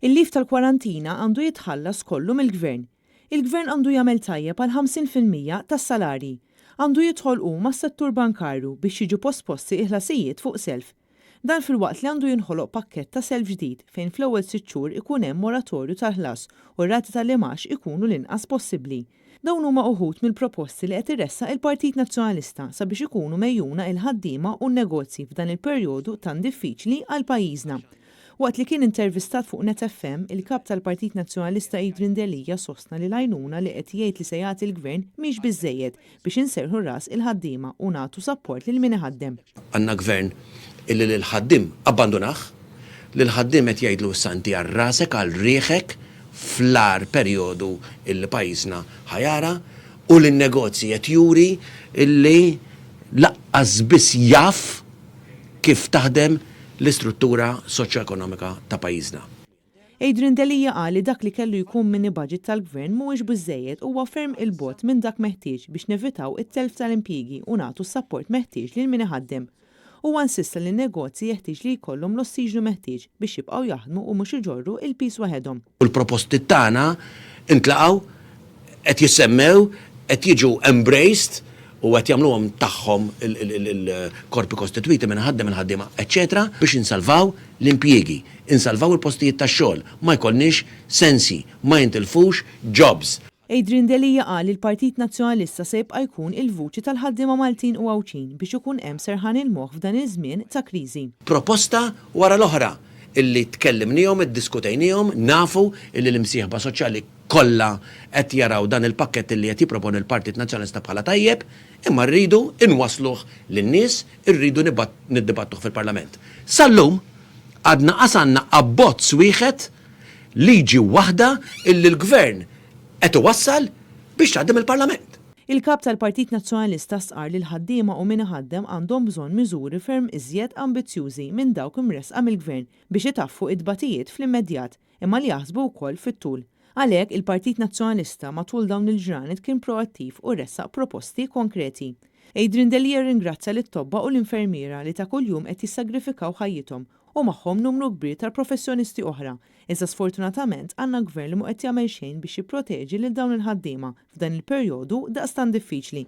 Il-leave tal-kwarantina għandu jitħallas kollu mill-Gvern. Il-Gvern għandu jagħmel tajjeb għal 50% tas-salarji. Għandu jidħol hu mas-settur bankarju biex jiġu posposti l-ħlasijiet fuq self. Dan filwaqt li għandu jinħoloq pakkett ta' self ġdid fejn fl-ewwel sitt xhur ikun hemm moratorju tal-ħlas u r-rati tal-imgħax ikunu l-inqas possibbli. Dawn huma uħud mill-proposti li qed iressaq il-Partit Nazzjonalista sabiex ikunu megħjuna il-ħaddiema u n-negozji f'dan il-perjodu tant diffiċli għal pajjiżna. Waqt li kien intervistat fuq Net FM, il-Kap tal-Partit Nazzjonalista Adrian Delia sostna li l-għajnuna li qed jgħid li se jagħti l-Gvern mhix biżżejjed biex inserħu ras il-ħaddiema u nagħtu sapport lil min iħaddem. Għandna Gvern illi lill-ħaddiem abbandunah, lill-ħaddiem qed jgħidlu issa inti għal rasek, għal riħek fl-agħar perjodu illi pajjiżna ħa jara u lin-negozji qed juri illi laqqas biss jaf kif taħdem l-istruttura soċjoekonomika ta' pajjiżna. Adrian Delia qal li dak li kellu jkun mini budget tal-Gvern mhuwiex biżżejjed u huwa ferm 'il bogħod minn dak meħtieġ biex nevitaw it-telf tal-impjiegi u nagħtu s-sapport meħtieġ lil min iħaddem. Huwa insista li n-negozji jeħtieġ li jkollhom l-ossiġnu meħtieġ biex jibqgħu jaħdmu u mhux iġorru il-piż waħedhom. U l-proposti tagħna ntlaqgħu, qed jissemmew, qed jiġu embraced u qed jagħmluhom tagħhom il-korpi kostitwiti min iħaddem il-ħaddiema eċċetera biex insalvaw l-impjiegi, insalvaw il-postijiet tax-xogħol, ma jkollniex sensji, ma jintilfux jobs. Adrian Delia qal li l-Partit Nazzjonalista se jibqa' jkun il-vuċi tal-ħaddiema Maltin u Għawdxin biex ikun hemm serħan il-moħħ f'dan iż-żmien ta' kriżi. Proposta wara l-oħra illi tkellimniehom, iddiskutejniehom, nafu illi l-imsieħba soċjali kollha qed jaraw dan il-pakkett illi qed jipproponi l-Partit Nazzjonalista bħala tajjeb, imma rridu nwassluh lin-nies, irridu niddibattuh fil-Parlament. Sal-lum għadna qas għandna abbozz wieħed, liġi waħda illi l-Gvern qed iwassal biex tgħaddi mill-Parlament. Il-Kap tal-Partit Nazzjonalista stqarr li l-ħaddiema u min iħaddem għandhom bżonn miżuri ferm iżjed ambizzjużi minn dawk imressqa mill-Gvern biex itaffu t-tbatijiet fl-immedjat, imma li jaħsbu wkoll fit-tul. Għalhekk, il-Partit Nazzjonalista matul dawn il-ġranet kien proattiv u ressaq proposti konkreti. Adrian Delia rringrazzja lit-tobba u l-infermiera li ta' kuljum qed jissagrifikaw ħajjithom u magħhom numru kbir tal-professjonisti oħra, iżda sfortunatament għandna Gvern li mhu qed jagħmel xejn biex jipproteġi lil dawn il-ħaddiema f'dan il-perjodu daqstant diffiċli.